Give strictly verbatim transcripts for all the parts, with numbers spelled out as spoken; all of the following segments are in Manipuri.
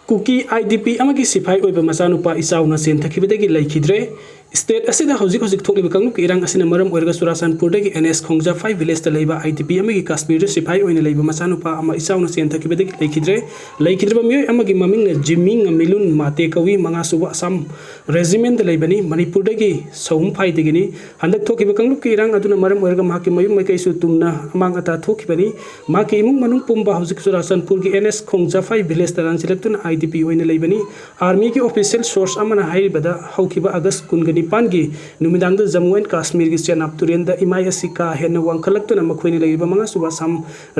ꯀꯨꯀꯤ ꯑꯥꯏ ꯗꯤ ꯄꯤ ꯑꯃꯒꯤ ꯁꯤꯐꯥꯏ ꯑꯣꯏꯕ ꯃꯆꯥꯅꯨꯄꯥ ꯏꯆꯥꯎꯅ ꯆꯦꯟꯊꯈꯤꯕꯗꯒꯤ ꯂꯩꯈꯤꯗ꯭ꯔꯦ꯫ ꯁ꯭ꯇꯦꯠ ꯑꯁꯤꯗ ꯍꯧꯖꯤꯛ ꯍꯧꯖꯤꯛ ꯊꯣꯛꯂꯤꯕ ꯀꯥꯡꯂꯨꯞꯀꯤ ꯏꯔꯥꯡ ꯑꯁꯤꯅ ꯃꯔꯝ ꯑꯣꯏꯔꯒ ꯆꯨꯔꯥꯆꯥꯟꯄꯨꯔꯗꯒꯤ ꯑꯦꯟ ꯑꯦꯁ ꯈꯣꯡꯖꯥꯐꯥꯏ ꯚꯤꯂꯦꯖꯇ ꯂꯩꯕ ꯑꯥꯏ ꯗꯤ ꯄꯤ ꯑꯃꯒꯤ ꯀꯥꯁꯃꯤꯔꯗ ꯁꯤꯐꯥꯏ ꯑꯣꯏꯅ ꯂꯩꯕ ꯃꯆꯥꯅꯨꯄꯥ ꯑꯃ ꯏꯆꯥꯎꯅ ꯆꯦꯟꯊꯈꯤꯕꯗꯒꯤ ꯂꯩꯈꯤꯗ꯭ꯔꯦ꯫ ꯂꯩꯈꯤꯗ꯭ꯔꯕ ꯃꯤꯑꯣꯏ ꯑꯃꯒꯤ ꯃꯃꯤꯡꯅ ꯖꯤꯝꯃꯤ ꯉꯃꯤꯂꯨꯟ ꯃꯥꯇꯦ ꯀꯧꯏ, ꯃꯉꯥꯁꯨꯕ ꯑꯁꯥꯝ ꯔꯦꯖꯤꯃꯦꯟꯗ ꯂꯩꯕꯅꯤ꯫ ꯃꯅꯤꯄꯨꯔꯗꯒꯤ ꯁꯍꯨꯝꯐꯥꯏꯗꯒꯤꯅꯤ꯫ ꯍꯟꯗꯛ ꯊꯣꯛꯈꯤꯕ ꯀꯥꯡꯂꯨꯞꯀꯤ ꯏꯔꯥꯡ ꯑꯗꯨꯅ ꯃꯔꯝ ꯑꯣꯏꯔꯒ ꯃꯍꯥꯛꯀꯤ ꯃꯌꯨꯝ ꯃꯥꯏꯀꯩꯁꯨ ꯇꯨꯝꯅ ꯑꯃꯥꯡ ꯑꯇꯥ ꯊꯣꯛꯈꯤꯕꯅꯤ꯫ ꯃꯍꯥꯛꯀꯤ ꯏꯃꯨꯡ ꯃꯅꯨꯡ ꯄꯨꯝꯕ ꯍꯧꯖꯤꯛ ꯆꯨꯔꯥꯆꯥꯟꯄꯨꯔꯒꯤ ꯑꯦꯟ ꯑꯦꯁ ꯈꯣꯡꯖꯥꯐꯥꯏ ꯚꯤꯂꯦꯖꯇ ꯂꯥꯟꯁꯤꯜꯂꯛꯇꯨꯅ ꯑꯥꯏ ꯗꯤ ꯄꯤ ꯑꯣꯏꯅ ꯂꯩꯕꯅꯤ꯫ ꯑꯥꯔꯃꯤꯒꯤ ꯑꯣꯐꯤꯁꯤꯌꯦꯜ ꯁꯣꯔꯁ ꯑꯃꯅ ꯍꯥꯏꯔꯤꯕꯗ, ꯍꯧꯈꯤꯕ ꯑꯥꯒꯁ ꯀꯨꯟꯒ ꯅꯤꯄꯥꯟꯒꯤ ꯅꯨꯃꯤꯗꯥꯡꯗ ꯖꯝꯃꯨ ꯑꯦꯟ ꯀꯥꯁꯃꯤꯔꯒꯤ ꯆꯦꯅꯥꯕ ꯇꯨꯔꯦꯜꯗ ꯏꯃꯥꯏ ꯑꯁꯤ ꯀꯥ ꯍꯦꯟꯅ ꯋꯥꯡꯈꯠꯂꯛꯇꯨꯅ ꯃꯈꯣꯏꯅ ꯂꯩꯔꯤꯕ ꯃꯉꯥꯁꯨꯕ ꯑꯁꯥꯝ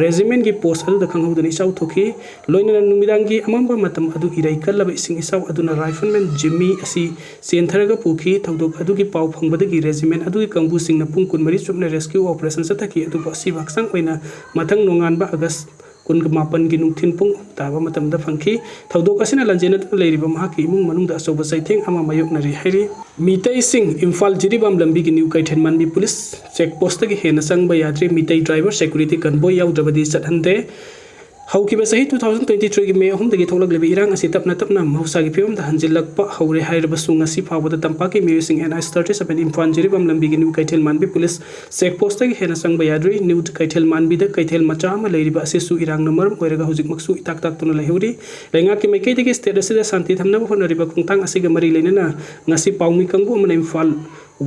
ꯔꯦꯖꯤꯃꯦꯟꯒꯤ ꯄꯣꯁ ꯑꯗꯨꯗ ꯈꯪꯍꯧꯗꯅ ꯏꯆꯥꯎ ꯊꯣꯛꯈꯤ꯫ ꯂꯣꯏꯅꯅ ꯅꯨꯃꯤꯗꯥꯡꯒꯤ ꯑꯃꯝꯕ ꯃꯇꯝ ꯑꯗꯨ ꯏꯔꯩ ꯀꯜꯂꯕ ꯏꯁꯤꯡ ꯏꯆꯥꯎ ꯑꯗꯨꯅ ꯔꯥꯏꯐꯜꯃꯦꯟ ꯖꯤꯝꯃꯤ ꯑꯁꯤ ꯆꯦꯟꯊꯔꯒ ꯄꯨꯈꯤ꯫ ꯊꯧꯗꯣꯛ ꯑꯗꯨꯒꯤ ꯄꯥꯎ ꯐꯪꯕꯗꯒꯤ ꯔꯦꯖꯤꯃꯦꯟ ꯑꯗꯨꯒꯤ ꯀꯥꯡꯕꯨꯁꯤꯡꯅ ꯄꯨꯡ ꯀꯨꯟꯃꯔꯤ ꯆꯨꯞꯅ ꯔꯦꯁꯀ꯭ꯌꯨ ꯑꯣꯄꯔꯦꯁꯟ ꯆꯠꯊꯈꯤ, ꯑꯗꯨꯕꯨ ꯑꯁꯤꯕ ꯍꯛꯆꯥꯡ ꯑꯣꯏꯅ ꯃꯊꯪ ꯅꯣꯡꯉꯥꯟꯕ ꯑꯥꯒꯁ ꯀꯨꯟꯒ ꯃꯥꯄꯟꯒꯤ ꯅꯨꯡꯊꯤꯜ ꯄꯨꯡ ꯑꯍꯨꯝ ꯇꯥꯕ ꯃꯇꯝꯗ ꯐꯪꯈꯤ꯫ ꯊꯧꯗꯣꯛ ꯑꯁꯤꯅ ꯂꯥꯟꯖꯦꯟꯅꯗꯨꯅ ꯂꯩꯔꯤꯕ ꯃꯍꯥꯛꯀꯤ ꯏꯃꯨꯡ ꯃꯅꯨꯡꯗ ꯑꯆꯧꯕ ꯆꯩꯊꯦꯡ ꯑꯃ ꯃꯥꯌꯣꯛꯅꯔꯤ ꯍꯥꯏꯔꯤ꯫ ꯃꯤꯇꯩꯁꯤꯡ ꯏꯝꯐꯥꯜ ꯖꯤꯔꯤꯕꯥꯝ ꯂꯝꯕꯤꯒꯤ ꯅ꯭ꯌꯨ ꯀꯩꯊꯦꯜ ꯃꯥꯟꯕꯤ ꯄꯨꯂꯤꯁ ꯆꯦꯛ ꯄꯣꯁꯇꯒꯤ ꯍꯦꯟꯅ ꯆꯪꯕ ꯌꯥꯗ꯭ꯔꯤ꯫ ꯃꯤꯇꯩ ꯗ꯭ꯔꯥꯏꯚꯔ ꯁꯦꯀ꯭ꯌꯨꯔꯤꯇꯤ ꯀꯟꯚꯣꯏ ꯌꯥꯎꯗ꯭ꯔꯕꯗꯤ ꯆꯠꯍꯟꯗꯦ꯫ ꯍꯧꯈꯤꯕ ꯆꯍꯤ two thousand twenty threeꯒꯤ ꯃꯦ ꯑꯍꯨꯝꯗꯒꯤ ꯊꯣꯛꯂꯛꯂꯤꯕ ꯏꯔꯥꯡ ꯑꯁꯤ ꯇꯞꯅ ꯇꯞꯅ ꯃꯍꯧꯁꯥꯒꯤ ꯐꯤꯕꯝꯗ ꯍꯟꯖꯤꯜꯂꯛꯄ ꯍꯧꯔꯦ ꯍꯥꯏꯔꯕꯁꯨ, ꯉꯁꯤ ꯐꯥꯎꯕꯗ ꯇꯝꯄꯥꯛꯀꯤ ꯃꯤꯑꯣꯏꯁꯤꯡ N H thirty seven Imphal Jiribam ꯂꯝꯕꯤꯒꯤ ꯅ꯭ꯌꯨ ꯀꯩꯊꯦꯜ ꯃꯥꯟꯕꯤ ꯄꯨꯂꯤꯁ ꯆꯦꯛ ꯄꯣꯁꯇꯒꯤ ꯍꯦꯟꯅ ꯆꯪꯕ ꯌꯥꯗ꯭ꯔꯤ꯫ ꯅ꯭ꯌꯨ ꯀꯩꯊꯦꯜ ꯃꯥꯟꯕꯤꯗ ꯀꯩꯊꯦꯜ ꯃꯆꯥ ꯑꯃ ꯂꯩꯔꯤꯕ ꯑꯁꯤꯁꯨ ꯏꯔꯥꯡꯅ ꯃꯔꯝ ꯑꯣꯏꯔꯒ ꯍꯧꯖꯤꯛꯃꯛꯁꯨ ꯏꯇꯥꯛ ꯇꯥꯛꯇꯨꯅ ꯂꯩꯍꯧꯔꯤ꯫ ꯂꯩꯉꯥꯛꯀꯤ ꯃꯥꯏꯀꯩꯗꯒꯤ ꯁ꯭ꯇꯦꯠ ꯑꯁꯤꯗ ꯁꯥꯟꯇꯤ ꯊꯝꯅꯕ ꯍꯣꯠꯅꯔꯤꯕ ꯈꯣꯡꯊꯥꯡ ꯑꯁꯤꯒ ꯃꯔꯤ ꯂꯩꯅꯅ ꯉꯁꯤ ꯄꯥꯎꯃꯤ ꯀꯥꯡꯕꯨ ꯑꯃꯅ ꯏꯝꯐꯥꯜ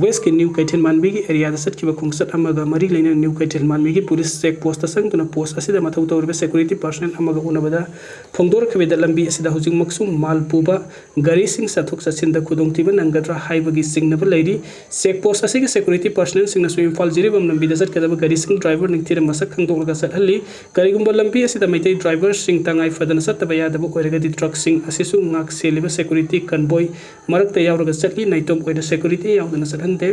ꯋꯦꯁꯀꯤ ꯅ꯭ꯌꯨ ꯀꯩꯊꯦꯜ ꯃꯥꯟꯕꯤꯒꯤ ꯑꯦꯔꯤꯌꯥꯗ ꯆꯠꯈꯤꯕ ꯈꯣꯡꯆꯠ ꯑꯃꯒ ꯃꯔꯤ ꯂꯩꯅꯅ ꯅ꯭ꯌꯨ ꯀꯩꯊꯦꯜ ꯃꯥꯟꯕꯤꯒꯤ ꯄꯨꯂꯤꯁ ꯆꯦꯛ ꯄꯣꯁꯇ ꯆꯪꯗꯨꯅ ꯄꯣꯁ ꯑꯁꯤꯗ ꯃꯊꯧ ꯇꯧꯔꯤꯕ ꯁꯦꯀ꯭ꯌꯨꯔꯤꯇꯤ ꯄꯥꯔꯁꯅꯦꯜ ꯑꯃꯒ ꯎꯅꯕꯗ ꯐꯣꯡꯗꯣꯔꯛꯈꯤꯕꯗ ꯂꯝꯕꯤ ꯑꯁꯤꯗ ꯍꯧꯖꯤꯛꯃꯛꯁꯨ ꯃꯥꯜ ꯄꯨꯕ ꯒꯥꯔꯤꯁꯤꯡ ꯆꯠꯊꯣꯛ ꯆꯠꯁꯤꯟꯗ ꯈꯨꯗꯣꯡꯊꯤꯕ ꯅꯪꯒꯗ꯭ꯔꯥ ꯍꯥꯏꯕꯒꯤ ꯆꯤꯡꯅꯕ ꯂꯩꯔꯤ꯫ ꯆꯦꯛ ꯄꯣꯁ ꯑꯁꯤꯒꯤ ꯁꯦꯀ꯭ꯌꯨꯔꯤꯇꯤ ꯄꯥꯔꯁꯅꯦꯜꯁꯤꯡꯅꯁꯨ ꯏꯝꯐꯥꯜ ꯖꯤꯔꯤꯕꯥꯝ ꯂꯝꯕꯤꯗ ꯆꯠꯀꯗꯕ ꯒꯥꯔꯤꯁꯤꯡ ꯗ꯭ꯔꯥꯏꯚꯔ ꯅꯤꯡꯊꯤꯅ ꯃꯁꯛ ꯈꯪꯗꯣꯛꯂꯒ ꯆꯠꯍꯜꯂꯤ꯫ ꯀꯔꯤꯒꯨꯝꯕ ꯂꯝꯕꯤ ꯑꯁꯤꯗ ꯃꯩꯇꯩ ꯗ꯭ꯔꯥꯏꯚꯔꯁꯤꯡ ꯇꯉꯥꯏ ꯐꯗꯅ ꯆꯠꯇꯕ ꯌꯥꯗꯕ ꯑꯣꯏꯔꯒꯗꯤ ꯇ꯭ꯔꯛꯁꯤꯡ ꯑꯁꯤꯁꯨ ꯉꯥꯛ ꯁꯦꯜꯂꯤꯕ ꯁꯦꯀ꯭ꯌꯨꯔꯤꯇꯤ ꯀꯟꯚꯣꯏ ꯃꯔꯛꯇ ꯌꯥꯎꯔꯒ ꯆꯠꯂꯤ꯫ ꯅꯥꯏꯇꯣꯝ ꯑꯣꯏꯅ ꯁꯦꯀ꯭ꯌꯨꯔꯤꯇꯤ ꯌꯥꯎꯗꯅ ꯆꯠꯍꯟꯗꯦ꯫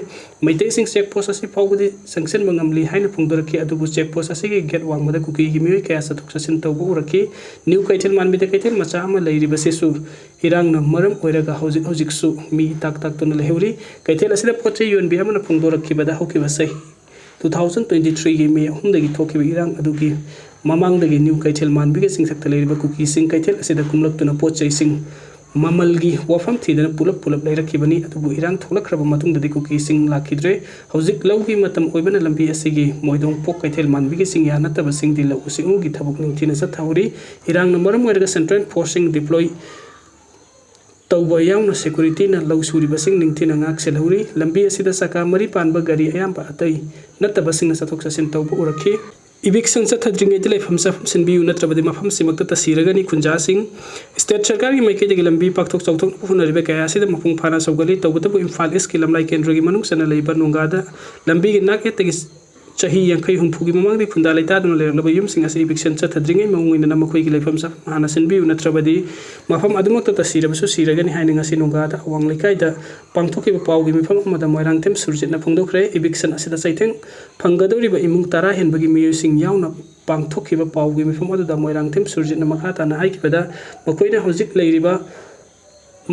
ꯃꯩꯇꯩꯁꯤꯡ ꯆꯦꯛ ꯄꯣꯁ ꯑꯁꯤ ꯐꯥꯎꯕꯗꯤ ꯆꯪꯁꯤꯟꯕ ꯉꯝꯂꯤ ꯍꯥꯏꯅ ꯐꯣꯡꯗꯣꯔꯛꯈꯤ, ꯑꯗꯨꯕꯨ ꯆꯦꯛ ꯄꯣꯁ ꯑꯁꯤꯒꯤ ꯒꯦꯠ ꯋꯥꯡꯃꯗ ꯀꯨꯀꯤꯒꯤ ꯃꯤꯑꯣꯏ ꯀꯌꯥ ꯆꯠꯊꯣꯛ ꯆꯠꯁꯤꯟ ꯇꯧꯕ ꯎꯔꯛꯈꯤ꯫ ꯅ꯭ꯌꯨ ꯀꯩꯊꯦꯜ ꯃꯥꯟꯕꯤꯗ ꯀꯩꯊꯦꯜ ꯃꯆꯥ ꯑꯃ ꯂꯩꯔꯤꯕꯁꯤꯁꯨ ꯏꯔꯥꯡꯅ ꯃꯔꯝ ꯑꯣꯏꯔꯒ ꯍꯧꯖꯤꯛ ꯍꯧꯖꯤꯛꯁꯨ ꯃꯤ ꯇꯥꯛ ꯇꯥꯛꯇꯨꯅ ꯂꯩꯍꯧꯔꯤ꯫ ꯀꯩꯊꯦꯜ ꯑꯁꯤꯗ ꯄꯣꯠ ꯆꯩ ꯌꯣꯟꯕꯤ ꯑꯃꯅ ꯐꯣꯡꯗꯣꯔꯛꯈꯤꯕꯗ, ꯍꯧꯈꯤꯕ ꯆꯍꯤ two thousand twenty threeꯒꯤ ꯃꯦ ꯑꯍꯨꯝꯗꯒꯤ ꯊꯣꯛꯈꯤꯕ ꯏꯔꯥꯡ ꯑꯗꯨꯒꯤ ꯃꯃꯥꯡꯗꯒꯤ ꯅ꯭ꯌꯨ ꯀꯩꯊꯦꯜ ꯃꯥꯟꯕꯤꯒꯤ ꯆꯤꯡꯊꯛꯇ ꯂꯩꯔꯤꯕ ꯀꯨꯀꯤꯁꯤꯡ ꯀꯩꯊꯦꯜ ꯑꯁꯤꯗ ꯀꯨꯝꯂꯛꯇꯨꯅ ꯄꯣꯠ ꯆꯩꯁꯤꯡ ꯃꯃꯜꯒꯤ ꯋꯥꯐꯝ ꯊꯤꯗꯅ ꯄꯨꯂꯞ ꯄꯨꯂꯞ ꯂꯩꯔꯛꯈꯤꯕꯅꯤ꯫ ꯑꯗꯨꯕꯨ ꯏꯔꯥꯡ ꯊꯣꯛꯂꯛꯈ꯭ꯔꯕ ꯃꯇꯨꯡꯗꯗꯤ ꯀꯨꯀꯤꯁꯤꯡ ꯂꯥꯛꯈꯤꯗ꯭ꯔꯦ꯫ ꯍꯧꯖꯤꯛ ꯂꯧꯒꯤ ꯃꯇꯝ ꯑꯣꯏꯕꯅ ꯂꯝꯕꯤ ꯑꯁꯤꯒꯤ ꯃꯣꯏꯗꯣꯡ ꯄꯣꯛ ꯀꯩꯊꯦꯜ ꯃꯥꯟꯕꯤꯒꯤ ꯆꯤꯡꯌꯥ ꯅꯠꯇꯕꯁꯤꯡꯗꯤ ꯂꯧꯎ ꯁꯤꯡꯎꯒꯤ ꯊꯕꯛ ꯅꯤꯡꯊꯤꯅ ꯆꯠꯊꯍꯧꯔꯤ꯫ ꯏꯔꯥꯡꯅ ꯃꯔꯝ ꯑꯣꯏꯔꯒ ꯁꯦꯟꯇ꯭ꯔꯦꯜ ꯐꯣꯔꯁꯁꯤꯡ ꯗꯤꯄ꯭ꯂꯣꯏ ꯇꯧꯕ ꯌꯥꯎꯅ ꯁꯦꯀꯨꯔꯤꯇꯤꯅ ꯂꯧ ꯁꯨꯔꯤꯕꯁꯤꯡ ꯅꯤꯡꯊꯤꯅ ꯉꯥꯛ ꯁꯦꯜꯍꯧꯔꯤ꯫ ꯂꯝꯕꯤ ꯑꯁꯤꯗ ꯆꯀꯥ ꯃꯔꯤ ꯄꯥꯟꯕ ꯒꯥꯔꯤ ꯑꯌꯥꯝꯕ ꯑꯇꯩ ꯅꯠꯇꯕꯁꯤꯡꯅ ꯆꯠꯊꯣꯛ ꯆꯠꯁꯤꯟ ꯇꯧꯕ ꯎꯔꯛꯈꯤ꯫ ꯏꯚꯤꯛꯁꯟ ꯆꯠꯊꯗ꯭ꯔꯤꯉꯩꯗ ꯂꯩꯐꯝ ꯆꯥꯐꯝ ꯁꯤꯟꯕꯤꯌꯨ, ꯅꯠꯇ꯭ꯔꯕꯗꯤ ꯃꯐꯝꯁꯤꯃꯛꯇ ꯇꯁꯤꯔꯒꯅꯤ꯫ ꯈꯨꯟꯖꯥꯁꯤꯡ ꯁ꯭ꯇꯦꯠ ꯁꯔꯀꯥꯔꯒꯤ ꯃꯥꯏꯀꯩꯗꯒꯤ ꯂꯝꯕꯤ ꯄꯥꯛꯊꯣꯛ ꯆꯥꯎꯊꯣꯛꯅꯕ ꯍꯣꯠꯅꯔꯤꯕ ꯀꯌꯥ ꯑꯁꯤꯗ ꯃꯄꯨꯡ ꯐꯥꯅ ꯁꯧꯒꯠꯂꯤ꯫ ꯇꯧꯕꯇꯕꯨ ꯏꯝꯐꯥꯜ ꯏꯁꯀꯤ ꯂꯝꯂꯥꯏ ꯀꯦꯟꯗ꯭ꯔꯒꯤ ꯃꯅꯨꯡ ꯆꯟꯅ ꯂꯩꯕ ꯅꯣꯡꯒꯥꯗ ꯂꯝꯕꯤꯒꯤ ꯅꯥꯛ ꯌꯦꯠꯇꯒꯤ ꯆꯍꯤ ꯌꯥꯡꯈꯩ ꯍꯨꯝꯐꯨꯒꯤ ꯃꯃꯥꯡꯗꯒꯤ ꯈꯨꯟꯗꯥ ꯂꯩꯇꯥꯗꯨꯅ ꯂꯩꯔꯛꯂꯕ ꯌꯨꯝꯁꯤꯡ ꯑꯁꯤ ꯏꯚꯤꯛꯁꯟ ꯆꯠꯊꯗ꯭ꯔꯤꯉꯩ ꯃꯑꯣꯡ ꯏꯟꯗꯅ ꯃꯈꯣꯏꯒꯤ ꯂꯩꯐꯝ ꯆꯥꯐꯝ ꯍꯥꯟꯅ ꯁꯤꯟꯕꯤꯌꯨ, ꯅꯠꯇ꯭ꯔꯕꯗꯤ ꯃꯐꯝ ꯑꯗꯨꯃꯛꯇ ꯇꯁꯤꯔꯕꯁꯨ ꯁꯤꯔꯒꯅꯤ ꯍꯥꯏꯅ ꯉꯁꯤ ꯅꯣꯡꯒꯥꯗ ꯑꯋꯥꯡ ꯂꯩꯀꯥꯏꯗ ꯄꯥꯡꯊꯣꯛꯈꯤꯕ ꯄꯥꯎꯒꯤ ꯃꯤꯐꯝ ꯑꯃꯗ ꯃꯣꯏꯔꯥꯡꯊꯦꯝ ꯁꯨꯔꯖꯤꯠꯅ ꯐꯣꯡꯗꯣꯛꯈ꯭ꯔꯦ꯫ ꯏꯚꯤꯛꯁꯟ ꯑꯁꯤꯗ ꯆꯩꯊꯦꯡ ꯐꯪꯒꯗꯧꯔꯤꯕ ꯏꯃꯨꯡ ꯇꯔꯥ ꯍꯦꯟꯕꯒꯤ ꯃꯤꯑꯣꯏꯁꯤꯡ ꯌꯥꯎꯅ ꯄꯥꯡꯊꯣꯛꯈꯤꯕ ꯄꯥꯎꯒꯤ ꯃꯤꯐꯝ ꯑꯗꯨꯗ ꯃꯣꯏꯔꯥꯡꯊꯦꯝ ꯁꯨꯔꯖꯤꯠꯅ ꯃꯈꯥ ꯇꯥꯅ ꯍꯥꯏꯈꯤꯕꯗ, ꯃꯈꯣꯏꯅ ꯍꯧꯖꯤꯛ ꯂꯩꯔꯤꯕ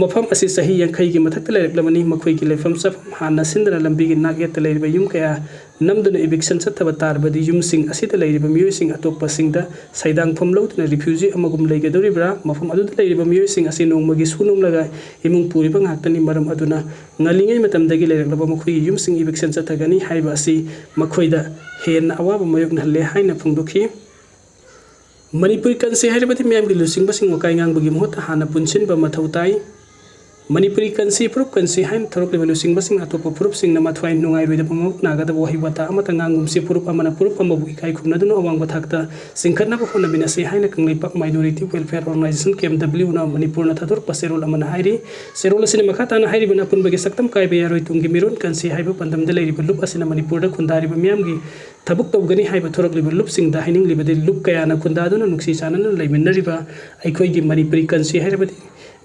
ꯃꯐꯝ ꯑꯁꯤ ꯆꯍꯤ ꯌꯥꯡꯈꯩꯒꯤ ꯃꯊꯛꯇ ꯂꯩꯔꯛꯂꯕꯅꯤ꯫ ꯃꯈꯣꯏꯒꯤ ꯂꯩꯐꯝ ꯆꯥꯐꯝ ꯍꯥꯟꯅ ꯁꯤꯟꯗꯅ ꯂꯝꯕꯤꯒꯤ ꯅꯥꯛ ꯌꯦꯠꯇ ꯂꯩꯔꯤꯕ ꯌꯨꯝ ꯀꯌꯥ ꯅꯝꯗꯨꯅ ꯏꯚꯤꯛꯁꯟ ꯆꯠꯊꯕ ꯇꯥꯔꯕꯗꯤ ꯌꯨꯝꯁꯤꯡ ꯑꯁꯤꯗ ꯂꯩꯔꯤꯕ ꯃꯤꯑꯣꯏꯁꯤꯡ ꯑꯇꯣꯞꯄꯁꯤꯡꯗ ꯁꯩꯗꯥꯡꯐꯝ ꯂꯧꯗꯨꯅ ꯔꯤꯐ꯭ꯌꯨꯖꯤ ꯑꯃꯒꯨꯝ ꯂꯩꯒꯗꯧꯔꯤꯕ꯭ꯔꯥ? ꯃꯐꯝ ꯑꯗꯨꯗ ꯂꯩꯔꯤꯕ ꯃꯤꯑꯣꯏꯁꯤꯡ ꯑꯁꯤ ꯅꯣꯡꯃꯒꯤ ꯁꯨ ꯅꯣꯝꯂꯒ ꯏꯃꯨꯡ ꯄꯨꯔꯤꯕ ꯉꯥꯛꯇꯅꯤ꯫ ꯃꯔꯝ ꯑꯗꯨꯅ ꯉꯜꯂꯤꯉꯩ ꯃꯇꯝꯗꯒꯤ ꯂꯩꯔꯛꯂꯕ ꯃꯈꯣꯏꯒꯤ ꯌꯨꯝꯁꯤꯡ ꯏꯚꯤꯛꯁꯟ ꯆꯠꯊꯒꯅꯤ ꯍꯥꯏꯕ ꯑꯁꯤ ꯃꯈꯣꯏꯗ ꯍꯦꯟꯅ ꯑꯋꯥꯕ ꯃꯥꯌꯣꯛꯅꯍꯜꯂꯦ ꯍꯥꯏꯅ ꯐꯣꯡꯗꯣꯛꯈꯤ꯫ ꯃꯅꯤꯄꯨꯔꯤ ꯀꯟꯁꯤ ꯍꯥꯏꯔꯕꯗꯤ ꯃꯤꯌꯥꯝꯒꯤ ꯂꯨꯆꯤꯡꯕꯁꯤꯡ ꯋꯥꯀꯥꯏ ꯉꯥꯡꯕꯒꯤ ꯃꯍꯨꯠꯇ ꯍꯥꯟꯅ ꯄꯨꯟꯁꯤꯟꯕ ꯃꯊꯧ ꯇꯥꯏ꯫ ꯃꯅꯤꯄꯨꯔꯤ ꯀꯟꯁꯤ, ꯐꯨꯔꯨꯞ ꯀꯟꯁꯤ ꯍꯥꯏꯅ ꯊꯣꯔꯛꯂꯤꯕ ꯂꯨꯆꯤꯡꯕꯁꯤꯡ ꯑꯇꯣꯞꯄ ꯐꯨꯔꯨꯞꯁꯤꯡꯅ ꯃꯊ꯭ꯋꯥꯏ ꯅꯨꯡꯉꯥꯏꯔꯣꯏꯗꯕ ꯃꯃꯨꯛ ꯅꯥꯒꯗꯕ ꯋꯥꯍꯩ ꯋꯥꯇꯥ ꯑꯃꯠꯇ ꯉꯥꯡꯒꯨꯝꯁꯤ꯫ ꯐꯨꯔꯨꯞ ꯑꯃꯅ ꯐꯨꯔꯨꯞ ꯑꯃꯕꯨ ꯏꯀꯥꯏ ꯈꯨꯝꯅꯗꯨꯅ ꯑꯋꯥꯡꯕ ꯊꯥꯛꯇ ꯆꯤꯡꯈꯠꯅꯕ ꯍꯣꯠꯅꯃꯤꯟꯅꯁꯤ ꯍꯥꯏꯅ ꯀꯪꯂꯩꯄꯥꯛ Minority Welfare Organization, ꯀꯦ ꯑꯦꯝ ꯗꯕ꯭ꯂꯤꯌꯨꯅ ꯃꯅꯤꯄꯨꯔꯅ ꯊꯥꯗꯣꯔꯛꯄ ꯆꯦꯔꯣꯜ ꯑꯃꯅ ꯍꯥꯏꯔꯤ꯫ ꯆꯦꯔꯣꯜ ꯑꯁꯤꯅ ꯃꯈꯥ ꯇꯥꯅ ꯍꯥꯏꯔꯤꯕꯅ ꯑꯄꯨꯟꯕꯒꯤ ꯁꯛꯇꯝ ꯀꯥꯏꯕ ꯌꯥꯔꯣꯏ꯫ ꯇꯨꯡꯒꯤ ꯃꯤꯔꯣꯟ ꯀꯟꯁꯤ ꯍꯥꯏꯕ ꯄꯥꯟꯗꯝꯗ ꯂꯩꯔꯤꯕ ꯂꯨꯞ ꯑꯁꯤꯅ ꯃꯅꯤꯄꯨꯔꯗ ꯈꯨꯟꯗꯥꯔꯤꯕ ꯃꯤꯌꯥꯝꯒꯤ ꯊꯕꯛ ꯇꯧꯒꯅꯤ ꯍꯥꯏꯕ ꯊꯣꯔꯛꯂꯤꯕ ꯂꯨꯞꯁꯤꯡꯗ ꯍꯥꯏꯅꯤꯡꯂꯤꯕꯗꯤ, ꯂꯨꯞ ꯀꯌꯥꯅ ꯈꯨꯟꯗꯥꯗꯨꯅ ꯅꯨꯡꯁꯤ ꯆꯥꯟꯅꯅ ꯂꯩꯃꯤꯟꯅꯔꯤꯕ ꯑꯩꯈꯣꯏꯒꯤ ꯃꯅꯤꯄꯨꯔꯤ ꯀꯟꯁꯤ ꯍꯥꯏꯔꯕꯗꯤ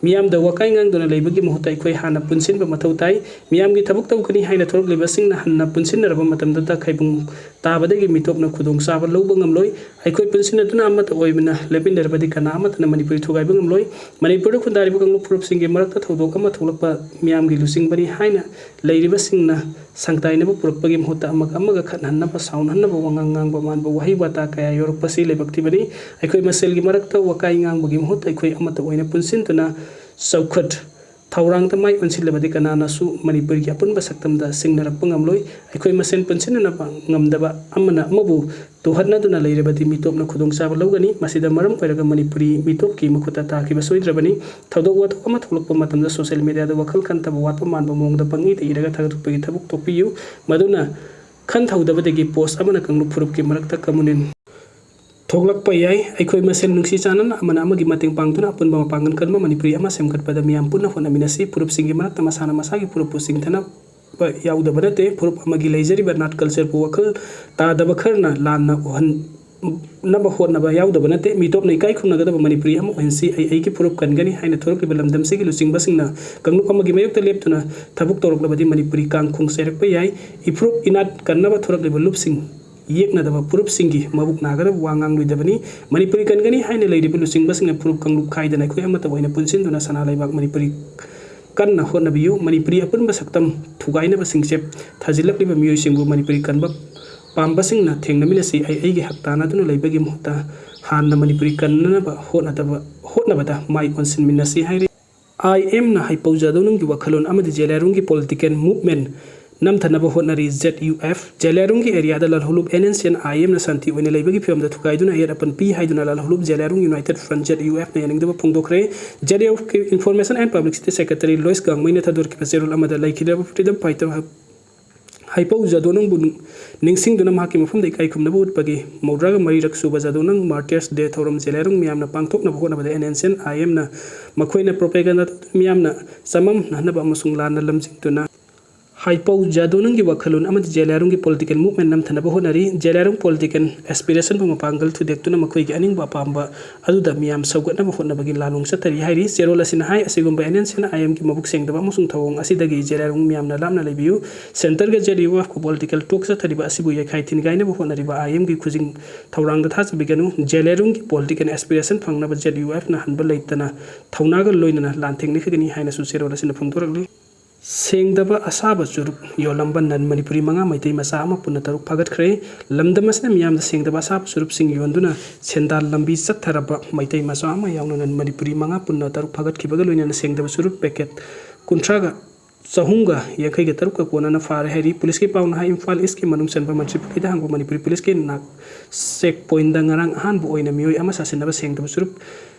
ꯃꯤꯌꯥꯝꯗ ꯋꯥꯀꯥꯏ ꯉꯥꯡꯗꯨꯅ ꯂꯩꯕꯒꯤ ꯃꯍꯨꯠꯇ ꯑꯩꯈꯣꯏ ꯍꯥꯟꯅ ꯄꯨꯟꯁꯤꯟꯕ ꯃꯊꯧ ꯇꯥꯏ꯫ ꯃꯤꯌꯥꯝꯒꯤ ꯊꯕꯛ ꯇꯧꯒꯅꯤ ꯍꯥꯏꯅ ꯊꯣꯔꯛꯂꯤꯕꯁꯤꯡꯅ ꯍꯟꯅ ꯄꯨꯟꯁꯤꯟꯅꯔꯕ ꯃꯇꯝꯗꯇ ꯈꯩꯕꯨꯡ ꯇꯥꯕꯗꯒꯤ ꯃꯤꯇꯣꯞꯅ ꯈꯨꯗꯣꯡꯆꯥꯕ ꯂꯧꯕ ꯉꯝꯂꯣꯏ꯫ ꯑꯩꯈꯣꯏ ꯄꯨꯟꯁꯤꯟꯅꯗꯨꯅ ꯑꯃꯠꯇ ꯑꯣꯏꯕꯅ ꯂꯦꯞꯃꯤꯟꯅꯔꯕꯗꯤ ꯀꯅꯥ ꯑꯃꯠꯇꯅ ꯃꯅꯤꯄꯨꯔꯤ ꯊꯨꯒꯥꯏꯕ ꯉꯝꯂꯣꯏ꯫ ꯃꯅꯤꯄꯨꯔꯗ ꯈꯨꯟꯗꯥꯔꯤꯕ ꯀꯥꯡꯂꯨꯞ ꯐꯨꯔꯨꯞꯁꯤꯡꯒꯤ ꯃꯔꯛꯇ ꯊꯧꯗꯣꯛ ꯑꯃ ꯊꯣꯛꯂꯛꯄ ꯃꯤꯌꯥꯝꯒꯤ ꯂꯨꯆꯤꯡꯕꯅꯤ ꯍꯥꯏꯅ ꯂꯩꯔꯤꯕꯁꯤꯡꯅ ꯁꯪꯇꯥꯏꯅꯕ ꯄꯨꯔꯛꯄꯒꯤ ꯃꯍꯨꯠꯇ ꯑꯃꯒ ꯑꯃꯒ ꯈꯠꯅꯍꯟꯅꯕ, ꯁꯥꯎꯅꯍꯟꯅꯕ, ꯋꯥꯉꯥꯡ ꯉꯥꯡꯕ ꯃꯥꯟꯕ ꯋꯥꯍꯩ ꯋꯥꯇꯥ ꯀꯌꯥ ꯌꯧꯔꯛꯄꯁꯤ ꯂꯩꯕꯥꯛ ꯊꯤꯕꯅꯤ꯫ ꯑꯩꯈꯣꯏ ꯃꯁꯦꯜꯒꯤ ꯃꯔꯛꯇ ꯋꯥꯀꯥꯏ ꯉꯥꯡꯕꯒꯤ ꯃꯍꯨꯠꯇ ꯑꯩꯈꯣꯏ ꯑꯃꯠꯇ ꯑꯣꯏꯅ ꯄꯨꯟꯁꯤꯟꯗꯨꯅ ꯆꯥꯎꯈꯠ ꯊꯧꯔꯥꯡꯗ ꯃꯥꯏ ꯑꯣꯟꯁꯤꯜꯂꯕꯗꯤ ꯀꯅꯥꯅꯁꯨ ꯃꯅꯤꯄꯨꯔꯒꯤ ꯑꯄꯨꯟꯕ ꯁꯛꯇꯝꯗ ꯁꯤꯡꯅꯔꯛꯄ ꯉꯝꯂꯣꯏ꯫ ꯑꯩꯈꯣꯏ ꯃꯁꯦꯟ ꯄꯨꯟꯁꯤꯟꯅꯅꯕ ꯉꯝꯗꯕ, ꯑꯃꯅ ꯑꯃꯕꯨ ꯇꯨꯍꯠꯅꯗꯨꯅ ꯂꯩꯔꯕꯗꯤ ꯃꯤꯇꯣꯞꯅ ꯈꯨꯗꯣꯡꯆꯥꯕ ꯂꯧꯒꯅꯤ꯫ ꯃꯁꯤꯗ ꯃꯔꯝ ꯑꯣꯏꯔꯒ ꯃꯅꯤꯄꯨꯔꯤ ꯃꯤꯇꯣꯞꯀꯤ ꯃꯈꯨꯠꯇ ꯇꯥꯈꯤꯕ ꯁꯣꯏꯗ꯭ꯔꯕꯅꯤ꯫ ꯊꯧꯗꯣꯛ ꯋꯥꯊꯣꯛ ꯑꯃ ꯊꯣꯛꯂꯛꯄ ꯃꯇꯝꯗ social media ꯗ ꯋꯥꯈꯜ ꯈꯟꯊꯕ ꯋꯥꯠꯄ ꯃꯥꯟꯕ ꯃꯑꯣꯡꯗ ꯄꯪꯏꯗ ꯏꯔꯒ ꯊꯥꯒꯠꯄꯒꯤ ꯊꯕꯛ ꯇꯣꯛꯄꯤꯌꯨ꯫ ꯃꯗꯨꯅ ꯈꯟꯊꯍꯧꯗꯕꯗꯒꯤ post ꯑꯃꯅ ꯀꯥꯡꯂꯨꯞ ꯐꯨꯔꯨꯞꯀꯤ ꯃꯔꯛꯇ communal ꯊꯣꯛꯂꯛꯄ ꯌꯥꯏ꯫ ꯑꯩꯈꯣꯏ ꯃꯁꯦꯜ ꯅꯨꯡꯁꯤ ꯆꯥꯟꯅꯅ ꯑꯃꯅ ꯑꯃꯒꯤ ꯃꯇꯦꯡ ꯄꯥꯡꯗꯨꯅ ꯑꯄꯨꯟꯕ ꯃꯄꯥꯡꯒꯜ ꯀꯟꯕ ꯃꯅꯤꯄꯨꯔꯤ ꯑꯃ ꯁꯦꯝꯒꯠꯄꯗ ꯃꯤꯌꯥꯝ ꯄꯨꯟꯅ ꯍꯣꯠꯅꯃꯤꯟꯅꯁꯤ꯫ ꯐꯨꯔꯨꯞꯁꯤꯡꯒꯤ ꯃꯔꯛꯇ ꯃꯁꯥꯅ ꯃꯁꯥꯒꯤ ꯐꯨꯔꯨꯞꯄꯨ ꯆꯤꯡꯊꯅꯕ ꯌꯥꯎꯗꯕ ꯅꯠꯇꯦ꯫ ꯐꯨꯔꯨꯞ ꯑꯃꯒꯤ ꯂꯩꯖꯔꯤꯕ ꯅꯥꯠ culture ꯄꯨ ꯋꯥꯈꯜ ꯇꯥꯗꯕ ꯈꯔꯅ ꯂꯥꯟꯅ ꯎꯍꯟꯅꯕ ꯍꯣꯠꯅꯕ ꯌꯥꯎꯗꯕ ꯅꯠꯇꯦ꯫ ꯃꯤꯇꯣꯞꯅ ꯏꯀꯥꯏ ꯈꯨꯝꯅꯒꯗꯕ ꯃꯅꯤꯄꯨꯔꯤ ꯑꯃ ꯑꯣꯏꯍꯟꯁꯤ꯫ ꯑꯩ ꯑꯩꯒꯤ ꯐꯨꯔꯨꯞ ꯀꯟꯒꯅꯤ ꯍꯥꯏꯅ ꯊꯣꯔꯛꯂꯤꯕ ꯂꯝꯗꯝꯁꯤꯒꯤ ꯂꯨꯆꯤꯡꯕꯁꯤꯡꯅ ꯀꯥꯡꯂꯨꯞ ꯑꯃꯒꯤ ꯃꯥꯌꯣꯛꯇ ꯂꯦꯞꯇꯨꯅ ꯊꯕꯛ ꯇꯧꯔꯛꯂꯕꯗꯤ ꯃꯅꯤꯄꯨꯔꯤ ꯀꯥꯡ ꯈꯣꯡ ꯆꯩꯔꯛꯄ ꯌꯥꯏ꯫ ꯏꯐꯨꯔꯨꯞ ꯏꯅꯥꯠ ꯀꯟꯅꯕ ꯊꯣꯔꯛꯂꯤꯕ ꯂꯨꯞꯁꯤꯡ ꯌꯦꯛꯅꯗꯕ ꯐꯨꯔꯨꯞꯁꯤꯡꯒꯤ ꯃꯕꯨꯛ ꯅꯥꯒꯗꯕ ꯋꯥ ꯉꯥꯡꯂꯣꯏꯗꯕꯅꯤ꯫ ꯃꯅꯤꯄꯨꯔꯤ ꯀꯟꯒꯅꯤ ꯍꯥꯏꯅ ꯂꯩꯔꯤꯕ ꯂꯨꯆꯤꯡꯕꯁꯤꯡꯅ ꯐꯨꯔꯨꯞ ꯀꯥꯡꯂꯨꯞ ꯈꯥꯏꯗꯅ ꯑꯩꯈꯣꯏ ꯑꯃꯠꯇ ꯑꯣꯏꯅ ꯄꯨꯟꯁꯤꯟꯗꯨꯅ ꯁꯅꯥ ꯂꯩꯕꯥꯛ ꯃꯅꯤꯄꯨꯔꯤ ꯀꯟꯅ ꯍꯣꯠꯅꯕꯤꯌꯨ꯫ ꯃꯅꯤꯄꯨꯔꯤ ꯑꯄꯨꯟꯕ ꯁꯛꯇꯝ ꯊꯨꯒꯥꯏꯅꯕ ꯁꯤꯡꯆꯦꯞ ꯊꯥꯖꯤꯜꯂꯛꯂꯤꯕ ꯃꯤꯑꯣꯏꯁꯤꯡꯕꯨ ꯃꯅꯤꯄꯨꯔꯤ ꯀꯟꯕ ꯄꯥꯝꯕꯁꯤꯡꯅ ꯊꯦꯡꯅꯃꯤꯟꯅꯁꯤ꯫ ꯑꯩ ꯑꯩꯒꯤ ꯍꯛ ꯇꯥꯟꯅꯗꯨꯅ ꯂꯩꯕꯒꯤ ꯃꯍꯨꯠꯇ ꯍꯥꯟꯅ ꯃꯅꯤꯄꯨꯔꯤ ꯀꯟꯅꯅꯕ ꯍꯣꯠꯅꯗꯕ, ꯍꯣꯠꯅꯕꯗ ꯃꯥꯏ ꯑꯣꯟꯁꯤꯟꯃꯤꯟꯅꯁꯤ ꯍꯥꯏꯔꯤ꯫ ꯑꯥꯏ ꯑꯦꯝꯅ ꯍꯩꯄꯧ ꯖꯥꯗꯣꯅꯪꯒꯤ ꯋꯥꯈꯜꯂꯣꯟ ꯑꯃꯗꯤ ꯖꯦꯂꯤꯌꯥꯡꯔꯣꯡꯒꯤ political movement ꯅꯝꯊꯅꯕ ꯍꯣꯠꯅꯔꯤ꯫ Z U F. ꯖꯦꯂꯤꯌꯥꯡꯔꯣꯡꯒꯤ area ꯗ Lalhaulup N N C N I ꯑꯦꯝꯅ ꯁꯥꯟꯇꯤ ꯑꯣꯏꯅ ꯂꯩꯕꯒꯤ ꯐꯤꯕꯝꯗ ꯊꯨꯒꯥꯏꯗꯨꯅ ꯑꯌꯦꯠ ꯑꯄꯟ ꯄꯤ ꯍꯥꯏꯗꯨꯅ Lalhaulup Zeliangrong United Front, Z U ꯑꯦꯐꯅ ꯌꯥꯅꯤꯡꯗꯕ ꯐꯣꯡꯗꯣꯛꯈ꯭ꯔꯦ꯫ ꯖꯦꯠ ꯌꯨ ꯑꯦꯐꯀꯤ Information and Publicity Secretary Louis Gangmei ꯊꯥꯗꯣꯔꯛꯈꯤꯕ ꯆꯦꯔꯣꯜ ꯑꯃꯗ ꯂꯩꯈꯤꯗ꯭ꯔꯕ freedom fighter ꯍꯩꯄꯧ ꯖꯥꯗꯣꯅꯪꯕꯨ ꯅꯤꯡꯁꯤꯡꯗꯨꯅ ꯃꯍꯥꯛꯀꯤ ꯃꯐꯝꯗ ꯏꯀꯥꯏ ꯈꯨꯝꯅꯕ ꯎꯠꯄꯒꯤ ꯃꯧꯗ꯭ꯔꯥꯒ ꯃꯔꯤꯔꯛ ꯁꯨꯕ ꯖꯥꯗꯣꯅꯪ Martyrs Day ꯊꯧꯔꯝ ꯖꯦꯂꯤꯌꯥꯡꯔꯣꯡ ꯃꯤꯌꯥꯝꯅ ꯄꯥꯡꯊꯣꯛꯅꯕ ꯍꯣꯠꯅꯕꯗ and N C N I ꯑꯦꯝꯅ ꯃꯈꯣꯏꯅ propaganda ꯇꯧꯗꯨꯅ ꯃꯤꯌꯥꯝꯅ ꯆꯃꯝꯅꯍꯟꯅꯕ ꯑꯃꯁꯨꯡ ꯂꯥꯟꯅ ꯂꯝꯖꯤꯡꯗꯨꯅ ꯍꯥꯏꯄꯧ ꯖꯥꯗꯣ ꯅꯪꯒꯤ ꯋꯥꯈꯜꯂꯣꯟ ꯑꯃꯗꯤ ꯖꯦꯂꯤꯌꯥꯡꯔꯣꯡꯒꯤ political movement ꯅꯝꯊꯅꯕ ꯍꯣꯠꯅꯔꯤ꯫ ꯖꯦꯂꯤꯌꯥꯡꯔꯣꯡ political aspirationꯕꯨ ꯃꯄꯥꯡꯒꯜ ꯊꯨꯗꯦꯛꯇꯨꯅ ꯃꯈꯣꯏꯒꯤ ꯑꯅꯤꯡꯕ ꯑꯄꯥꯝꯕ ꯑꯗꯨꯗ ꯃꯤꯌꯥꯝ ꯁꯧꯒꯠꯅꯕ ꯍꯣꯠꯅꯕꯒꯤ ꯂꯥꯂꯣꯡ ꯆꯠꯊꯔꯤ ꯍꯥꯏꯔꯤ꯫ ꯆꯦꯔꯣꯜ ꯑꯁꯤꯅ ꯍꯥꯏ, ꯑꯁꯤꯒꯨꯝꯕ NNCN IMꯒꯤ ꯃꯕꯨꯛ ꯁꯦꯡꯗꯕ ꯑꯃꯁꯨꯡ ꯊꯧꯑꯣꯡ ꯑꯁꯤꯗꯒꯤ ꯖꯦꯂꯤꯌꯥꯡꯔꯣꯡ ꯃꯤꯌꯥꯝꯅ ꯂꯥꯞꯅ ꯂꯩꯕꯤꯌꯨ꯫ Centreꯒ ZUFꯀ political talk ꯆꯠꯊꯔꯤꯕ ꯑꯁꯤꯕꯨ ꯌꯩꯈꯥꯏ ꯊꯤꯟꯒꯥꯏꯅꯕ ꯍꯣꯠꯅꯔꯤꯕ IMꯒꯤ ꯈꯨꯖꯤꯡ ꯊꯧꯔꯥꯡꯗ ꯊꯥꯖꯕꯤꯒꯅꯨ꯫ ꯖꯦꯂꯤꯌꯥꯡꯔꯣꯡꯒꯤ political aspiration ꯐꯪꯅꯕ ZUFꯅ ꯍꯟꯕ ꯂꯩꯇꯅ ꯊꯧꯅꯥꯒ ꯂꯣꯏꯅꯅ ꯂꯥꯟꯊꯦꯡꯅꯒꯅꯤ ꯍꯥꯏꯅꯁꯨ ꯆꯦꯔꯣꯜ ꯑꯁꯤꯅ ꯐꯣꯡꯗꯣꯔꯛꯂꯤ꯫ ꯁꯦꯡꯗꯕ ꯑꯁꯥꯕ ꯆꯨꯔꯨꯞ ꯌꯣꯜꯂꯝꯕ non Manipuri ꯃꯉꯥ, ꯃꯩꯇꯩ ꯃꯆꯥ ꯑꯃ, ꯄꯨꯟꯅ ꯇꯔꯨꯛ ꯐꯥꯒꯠꯈ꯭ꯔꯦ꯫ ꯂꯝꯗꯝ ꯑꯁꯤꯅ ꯃꯤꯌꯥꯝꯗ ꯁꯦꯡꯗꯕ ꯑꯁꯥꯕ ꯆꯨꯔꯨꯞꯁꯤꯡ ꯌꯣꯟꯗꯨꯅ ꯁꯦꯟꯗꯥꯟ ꯂꯝꯕꯤ ꯆꯠꯊꯔꯕ ꯃꯩꯇꯩ ꯃꯆꯥ ꯑꯃ ꯌꯥꯎꯅ non Manipuri ꯃꯉꯥ, ꯄꯨꯟꯅ ꯇꯔꯨꯛ ꯐꯥꯒꯠꯈꯤꯕꯒ ꯂꯣꯏꯅꯅ ꯁꯦꯡꯗꯕ ꯆꯨꯔꯨꯞ packet ꯀꯨꯟꯊ꯭ꯔꯥꯒ ꯆꯍꯨꯝꯒ ꯌꯥꯡꯈꯩꯒ ꯇꯔꯨꯛꯀ ꯀꯣꯟꯅꯅ ꯐꯥꯔꯦ ꯍꯥꯏꯔꯤ꯫ Policeꯀꯤ ꯄꯥꯎꯅ ꯍꯥꯏ, ꯏꯝꯐꯥꯜ Eastꯀꯤ ꯃꯅꯨꯡ ꯆꯟꯕ ꯃꯟꯇ꯭ꯔꯤꯄꯨꯈ꯭ꯔꯤꯗ ꯍꯥꯡꯕ Manipuri Policeꯀꯤ ꯅꯥꯛ check pointꯗ ꯉꯔꯥꯡ ꯑꯍꯥꯟꯕ ꯑꯣꯏꯅ ꯃꯤꯑꯣꯏ ꯑꯃ ꯁꯥꯁꯤꯟꯅꯕ ꯁꯦꯡꯗꯕ ꯆꯨꯔꯨꯞ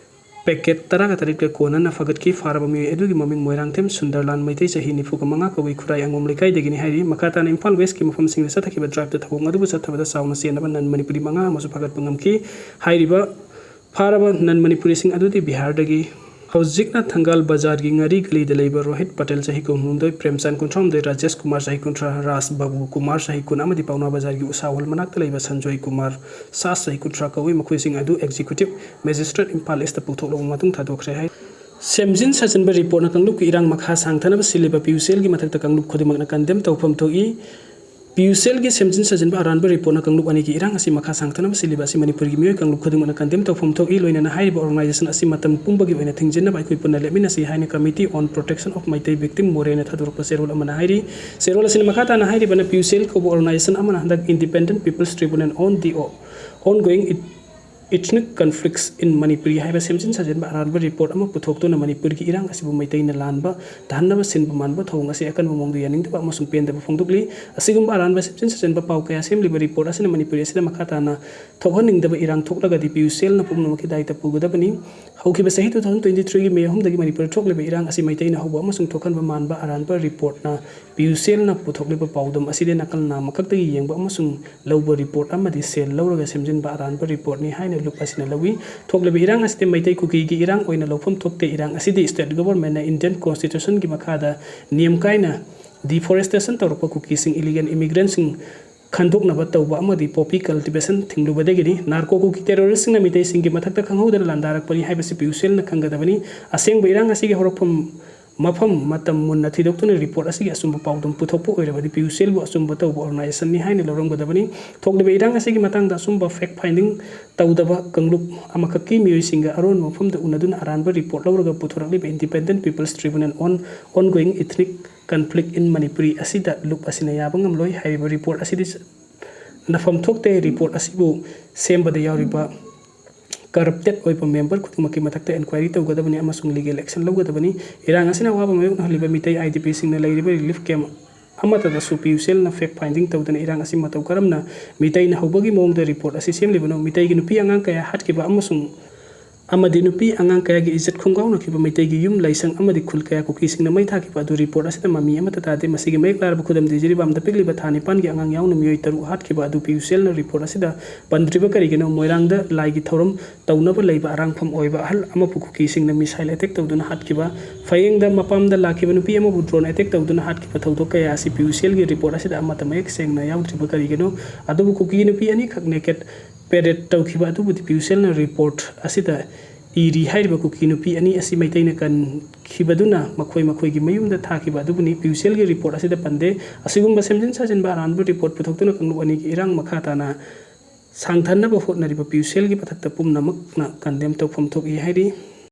packet ꯇꯔꯥꯒ ꯇꯔꯦꯠꯀ ꯀꯣꯟꯅꯅ ꯐꯥꯒꯠꯈꯤ꯫ ꯐꯥꯔꯕ ꯃꯤꯑꯣꯏ ꯑꯗꯨꯒꯤ ꯃꯃꯤꯡ ꯃꯣꯏꯔꯥꯡꯊꯦꯝ ꯁꯨꯟꯗꯔꯂꯥꯜ, ꯃꯩꯇꯩ, ꯆꯍꯤ ꯅꯤꯐꯨꯒ ꯃꯉꯥ ꯀꯧꯏ, ꯈꯨꯔꯥꯏ ꯑꯉꯣꯝ ꯂꯩꯀꯥꯏꯗꯒꯤꯅꯤ ꯍꯥꯏꯔꯤ꯫ ꯃꯈꯥ ꯇꯥꯅ ꯏꯝꯐꯥꯜ Westꯀꯤ ꯃꯐꯝꯁꯤꯡꯗ ꯆꯠꯊꯈꯤꯕ driveꯇ ꯊꯧꯑꯣꯡ ꯑꯗꯨꯕꯨ ꯆꯠꯊꯕꯗ ꯆꯥꯎꯅ ꯆꯦꯟꯅꯕ non Manipuri ꯃꯉꯥ ꯑꯃꯁꯨ ꯐꯥꯒꯠꯄ ꯉꯝꯈꯤ꯫ ꯍꯥꯏꯔꯤꯕ ꯐꯥꯔꯕ non Manipuriꯁꯤꯡ ꯑꯗꯨꯗꯤ ꯕꯤꯍꯥꯔꯗꯒꯤ꯫ ꯍꯧꯖꯤꯛꯅ ꯊꯪꯒꯥꯜ ꯕꯖꯥꯔꯒꯤ ꯉꯥꯔꯤ ꯒꯂꯤꯗ ꯂꯩꯕ ꯔꯣꯍꯤꯠ ꯄꯇꯦꯜ, ꯆꯍꯤ ꯀꯨꯟꯍꯨꯝꯗꯣꯏ, ꯄ꯭ꯔꯦꯝꯆꯥꯟ, ꯀꯨꯟꯊ꯭ꯔꯥꯍꯨꯝꯗꯣꯏ, ꯔꯥꯖꯦꯁ ꯀꯨꯃꯥꯔ, ꯆꯍꯤ ꯀꯨꯟꯊ꯭ꯔꯥ, ꯔꯥꯖ ꯕꯥꯕꯨ ꯀꯨꯃꯥꯔ, ꯆꯍꯤ ꯀꯨꯟ ꯑꯃꯗꯤ ꯄꯥꯎꯅꯥ ꯕꯖꯥꯔꯒꯤ ꯎꯁꯥ ꯍꯣꯜ ꯃꯅꯥꯛꯇ ꯂꯩꯕ ꯁꯟꯖꯣꯏ ꯀꯨꯃꯥꯔ ꯁꯥꯁ, ꯆꯍꯤ ꯀꯨꯟꯊ꯭ꯔꯥ ꯀꯧꯏ꯫ ꯃꯈꯣꯏꯁꯤꯡ ꯑꯗꯨ Executive Magistrate ꯏꯝꯐꯥꯜ Eastꯇ ꯄꯨꯊꯣꯛꯂꯕ ꯃꯇꯨꯡ ꯊꯥꯗꯣꯛꯈ꯭ꯔꯦ ꯍꯥꯏ꯫ ꯁꯦꯝꯖꯤꯟ ꯁꯥꯖꯤꯟꯕ report ꯀꯥꯡꯂꯨꯞꯀꯤ ꯏꯔꯥꯡ ꯃꯈꯥ ꯁꯥꯡꯊꯅꯕ ꯁꯤꯜꯂꯤꯕ PUCLꯒꯤ ꯃꯊꯛꯇ ꯀꯥꯡꯂꯨꯞ ꯈꯨꯗꯤꯡꯃꯛꯅ condemn ꯇꯧꯐꯝ ꯊꯣꯛꯏ꯫ PUCLꯒꯤ ꯁꯦꯝꯖꯤꯟ ꯁꯥꯖꯤꯟꯕ ꯑꯔꯥꯟꯕ reportꯅ ꯀꯥꯡꯂꯨꯞ ꯑꯅꯤꯒꯤ ꯏꯔꯥꯡ ꯑꯁꯤ ꯃꯈꯥ ꯁꯥꯡꯊꯅꯕ ꯁꯤꯜꯂꯤꯕ ꯑꯁꯤ ꯃꯅꯤꯄꯨꯔꯒꯤ ꯃꯤꯑꯣꯏ ꯀꯥꯡꯂꯨꯞ ꯈꯨꯗꯤꯡꯃꯛꯅ condemn ꯇꯧꯐꯝ ꯊꯣꯛꯏ꯫ ꯂꯣꯏꯅꯅ ꯍꯥꯏꯔꯤꯕ organisation ꯑꯁꯤ ꯃꯇꯝ ꯄꯨꯝꯕꯒꯤ ꯑꯣꯏꯅ ꯊꯤꯡꯖꯤꯟꯅꯕ ꯑꯩꯈꯣꯏ ꯄꯨꯟꯅ ꯂꯦꯞꯃꯤꯟꯅꯁꯤ ꯍꯥꯏꯅ Committee on Protection of Meitei Victim ꯃꯣꯔꯦꯅ ꯊꯥꯗꯣꯔꯛꯄ ꯆꯦꯔꯣꯜ ꯑꯃꯅ ꯍꯥꯏꯔꯤ꯫ ꯆꯦꯔꯣꯜ ꯑꯁꯤꯅ ꯃꯈꯥ ꯇꯥꯅ ꯍꯥꯏꯔꯤꯕꯅ, PUCL ꯀꯧꯕ organisation ꯑꯃꯅ ꯍꯟꯗꯛ Independent People's Tribunal on the Ongoing Ethnic Conflicts in Manipur ꯍꯥꯏꯕ ꯁꯦꯝꯖꯤꯟ ꯁꯥꯖꯤꯟꯕ ꯑꯔꯥꯟꯕ report ꯑꯃ ꯄꯨꯊꯣꯛꯇꯨꯅ ꯃꯅꯤꯄꯨꯔꯒꯤ ꯏꯔꯥꯡ ꯑꯁꯤꯕꯨ ꯃꯩꯇꯩꯅ ꯂꯥꯟꯕ ꯇꯥꯍꯟꯅꯕ ꯁꯤꯟꯕ ꯃꯥꯟꯕ ꯊꯧꯑꯣꯡ ꯑꯁꯤ ꯑꯀꯟꯕ ꯃꯑꯣꯡꯗ ꯌꯥꯅꯤꯡꯗꯕ ꯑꯃꯁꯨꯡ ꯄꯦꯟꯗꯕ ꯐꯣꯡꯗꯣꯛꯂꯤ꯫ ꯑꯁꯤꯒꯨꯝꯕ ꯑꯔꯥꯟꯕ ꯁꯦꯝꯖꯤꯟ ꯁꯥꯖꯤꯟꯕ ꯄꯥꯎ ꯀꯌꯥ ꯁꯦꯝꯂꯤꯕ report ꯑꯁꯤꯅ ꯃꯅꯤꯄꯨꯔ ꯑꯁꯤꯗ ꯃꯈꯥ ꯇꯥꯅ ꯊꯣꯛꯍꯟꯅꯤꯡꯗꯕ ꯏꯔꯥꯡ ꯊꯣꯛꯂꯒꯗꯤ PUCLꯅ ꯄꯨꯝꯅꯃꯛꯀꯤ ꯗꯥꯏꯇ ꯄꯨꯒꯗꯕꯅꯤ꯫ ꯍꯧꯈꯤꯕ ꯆꯍꯤ two thousand twenty threeꯒꯤ May ꯑꯍꯨꯝꯗꯒꯤ ꯃꯅꯤꯄꯨꯔꯗ ꯊꯣꯛꯂꯤꯕ ꯏꯔꯥꯡ ꯑꯁꯤ ꯃꯩꯇꯩꯅ ꯍꯧꯕ ꯑꯃꯁꯨꯡ ꯊꯣꯛꯍꯟꯕ ꯃꯥꯟꯕ ꯑꯔꯥꯟꯕ reportꯅ PUCLꯅ ꯄꯨꯊꯣꯛꯂꯤꯕ ꯄꯥꯎꯗꯝ ꯑꯁꯤꯗꯤ ꯅꯥꯀꯜ ꯅꯥꯝꯃꯈꯛꯇꯒꯤ ꯌꯦꯡꯕ ꯑꯃꯁꯨꯡ ꯂꯧꯕ report ꯑꯃꯗꯤ ꯁꯦꯜ ꯂꯧꯔꯒ ꯁꯦꯝꯖꯤꯟꯕ ꯑꯔꯥꯟꯕ reportꯅꯤ ꯍꯥꯏꯅ ꯂꯨꯞ ꯑꯁꯤꯅ ꯂꯧꯏ꯫ ꯊꯣꯛꯂꯤꯕ ꯏꯔꯥꯡ ꯑꯁꯤꯗꯤ ꯃꯩꯇꯩ ꯀꯨꯀꯤꯒꯤ ꯏꯔꯥꯡ ꯑꯣꯏꯅ ꯂꯧꯐꯝ ꯊꯣꯛꯇꯦ꯫ ꯏꯔꯥꯡ ꯑꯁꯤꯗꯤ state governmentꯅ Indian Constitutionꯒꯤ ꯃꯈꯥꯗ ꯅꯤꯌꯝ ꯀꯥꯏꯅ deforestation ꯇꯧꯔꯛꯄ ꯀꯨꯀꯤꯁꯤꯡ, illegal immigrantꯁꯤꯡ ꯈꯟꯗꯣꯛꯅꯕ ꯇꯧꯕ ꯑꯃꯗꯤ poppy cultivation ꯊꯤꯡꯂꯨꯕꯗꯒꯤꯅꯤ꯫ Narco Kuki terroristꯁꯤꯡꯅ ꯃꯤꯇꯩꯁꯤꯡꯒꯤ ꯃꯊꯛꯇ ꯈꯪꯍꯧꯗꯅ ꯂꯥꯟꯗꯥꯔꯛꯄꯅꯤ ꯍꯥꯏꯕꯁꯤ ꯄꯤꯌꯨꯁꯦꯜꯅ ꯈꯪꯒꯗꯕꯅꯤ꯫ ꯑꯁꯦꯡꯕ ꯏꯔꯥꯡ ꯑꯁꯤꯒꯤ ꯍꯧꯔꯛꯐꯝ ꯃꯐꯝ ꯃꯇꯝ ꯃꯨꯟꯅ ꯊꯤꯗꯣꯛꯇꯨꯅ report ꯑꯁꯤꯒꯤ ꯑꯆꯨꯝꯕ ꯄꯥꯎꯗꯝ ꯄꯨꯊꯣꯛꯄ ꯑꯣꯏꯔꯕꯗꯤ ꯄꯤꯌꯨꯁꯦꯜꯕꯨ ꯑꯆꯨꯝꯕ ꯇꯧꯕ organizationꯅꯤ ꯍꯥꯏꯅ ꯂꯧꯔꯝꯒꯗꯕꯅꯤ꯫ ꯊꯣꯛꯂꯤꯕ ꯏꯔꯥꯡ ꯑꯁꯤꯒꯤ ꯃꯇꯥꯡꯗ ꯑꯆꯨꯝꯕ fact finding ꯇꯧꯗꯕ ꯀꯥꯡꯂꯨꯞ ꯑꯃꯈꯛꯀꯤ ꯃꯤꯑꯣꯏꯁꯤꯡꯒ ꯑꯔꯣꯟꯕ ꯃꯐꯝꯗ ꯎꯅꯗꯨꯅ ꯑꯔꯥꯟꯕ report ꯂꯧꯔꯒ ꯄꯨꯊꯣꯔꯛꯂꯤꯕ Independent People's Tribunal on Ongoing Ethnic Conflict in Manipuri ꯑꯁꯤꯗ ꯂꯨꯞ ꯑꯁꯤꯅ ꯌꯥꯕ ꯉꯝꯂꯣꯏ꯫ ꯍꯥꯏꯔꯤꯕ report ꯑꯁꯤꯗꯤ ꯅꯐꯝ ꯊꯣꯛꯇꯦ꯫ Report ꯑꯁꯤꯕꯨ ꯁꯦꯝꯕꯗ ꯌꯥꯎꯔꯤꯕ corrupted ꯑꯣꯏꯕ member ꯈꯨꯗꯤꯡꯃꯛꯀꯤ ꯃꯊꯛꯇ enquiry ꯇꯧꯒꯗꯕꯅꯤ ꯑꯃꯁꯨꯡ legal action ꯂꯧꯒꯗꯕꯅꯤ꯫ ꯏꯔꯥꯡ ꯑꯁꯤꯅ ꯑꯋꯥꯕ ꯃꯥꯌꯣꯛꯅꯍꯜꯂꯤꯕ ꯃꯤꯇꯩ IDPꯁꯤꯡꯅ ꯂꯩꯔꯤꯕ relief camp ꯑꯃꯠꯇꯗꯁꯨ ꯄꯤꯌꯨꯁꯦꯜꯅ fact finding ꯇꯧꯗꯅ ꯏꯔꯥꯡ ꯑꯁꯤ ꯃꯇꯧ ꯀꯔꯝꯅ ꯃꯤꯇꯩꯅ ꯍꯧꯕꯒꯤ ꯃꯑꯣꯡꯗ report ꯑꯁꯤ ꯁꯦꯝꯂꯤꯕꯅꯣ, ꯃꯤꯇꯩꯒꯤ ꯅꯨꯄꯤ ꯑꯉꯥꯡ ꯀꯌꯥ ꯍꯥꯠꯈꯤꯕ ꯑꯃꯁꯨꯡ ꯑꯃꯗꯤ ꯅꯨꯄꯤ ꯑꯉꯥꯡ ꯀꯌꯥꯒꯤ ꯏꯖꯠ ꯈꯣꯡꯒꯥꯎꯅꯈꯤꯕ, ꯃꯩꯇꯩꯒꯤ ꯌꯨꯝ ꯂꯥꯏꯁꯪ ꯑꯃꯗꯤ ꯈꯨꯜ ꯀꯌꯥ ꯀꯨꯀꯤꯁꯤꯡꯅ ꯃꯩ ꯊꯥꯈꯤꯕ ꯑꯗꯨ report ꯑꯁꯤꯗ ꯃꯃꯤ ꯑꯃꯠꯇ ꯇꯥꯗꯦ꯫ ꯃꯁꯤꯒꯤ ꯃꯌꯦꯛ ꯂꯥꯔꯕ ꯈꯨꯗꯝꯗꯤ ꯖꯤꯔꯤꯕꯥꯝꯗ ꯄꯤꯛꯂꯤꯕ ꯊꯥ ꯅꯤꯄꯥꯟꯒꯤ ꯑꯉꯥꯡ ꯌꯥꯎꯅ ꯃꯤꯑꯣꯏ ꯇꯔꯨꯛ ꯍꯥꯠꯈꯤꯕ ꯑꯗꯨ ꯄꯤꯌꯨꯁꯦꯜꯅ report ꯑꯁꯤꯗ ꯄꯟꯗ꯭ꯔꯤꯕ ꯀꯔꯤꯒꯤꯅꯣ? ꯃꯣꯏꯔꯥꯡꯗ ꯂꯥꯏꯒꯤ ꯊꯧꯔꯝ ꯇꯧꯅꯕ ꯂꯩꯕ ꯑꯔꯥꯡꯐꯝ ꯑꯣꯏꯕ ꯑꯍꯜ ꯑꯃꯕꯨ ꯀꯨꯀꯤꯁꯤꯡꯅ missile attack ꯇꯧꯗꯨꯅ ꯍꯥꯠꯈꯤꯕ, ꯐꯌꯦꯡꯗ ꯃꯄꯥꯝꯗ ꯂꯥꯛꯈꯤꯕ ꯅꯨꯄꯤ ꯑꯃꯕꯨ drone attack ꯇꯧꯗꯨꯅ ꯍꯥꯠꯈꯤꯕ ꯊꯧꯗꯣꯛ ꯀꯌꯥ ꯑꯁꯤ ꯄꯤꯌꯨꯁꯦꯜꯒꯤ report ꯑꯁꯤꯗ ꯑꯃꯠꯇ ꯃꯌꯦꯛ ꯁꯦꯡꯅ ꯌꯥꯎꯗ꯭ꯔꯤꯕ ꯀꯔꯤꯒꯤꯅꯣ? ꯑꯗꯨꯕꯨ ꯀꯨꯀꯤ ꯅꯨꯄꯤ ꯑꯅꯤꯈꯛ naked parade ꯇꯧꯈꯤꯕ ꯑꯗꯨꯕꯨꯗꯤ ꯄꯤꯌꯨꯁꯦꯜꯅ report ꯑꯁꯤꯗ ꯏꯔꯤ꯫ ꯍꯥꯏꯔꯤꯕ ꯀꯨꯀꯤ ꯅꯨꯄꯤ ꯑꯅꯤ ꯑꯁꯤ ꯃꯩꯇꯩꯅ ꯀꯟꯈꯤꯕꯗꯨꯅ ꯃꯈꯣꯏ ꯃꯈꯣꯏꯒꯤ ꯃꯌꯨꯝꯗ ꯊꯥꯈꯤꯕ ꯑꯗꯨꯕꯨꯅꯤ꯫ ꯄꯤꯌꯨꯁꯦꯜꯒꯤ report ꯑꯁꯤꯗ ꯄꯟꯗꯦ꯫ ꯑꯁꯤꯒꯨꯝꯕ ꯁꯦꯝꯖꯤꯟ ꯁꯥꯖꯤꯟꯕ ꯑꯔꯥꯟꯕ report ꯄꯨꯊꯣꯛꯇꯨꯅ ꯀꯥꯡꯂꯨꯞ ꯑꯅꯤꯒꯤ ꯏꯔꯥꯡ ꯃꯈꯥ ꯇꯥꯅ ꯁꯥꯡꯊꯅꯕ ꯍꯣꯠꯅꯔꯤꯕ ꯄꯤꯌꯨꯁꯦꯜꯒꯤ ꯃꯊꯛꯇ ꯄꯨꯝꯅꯃꯛꯅ condemn ꯇꯧꯐꯝ ꯊꯣꯛꯏ ꯍꯥꯏꯔꯤ꯫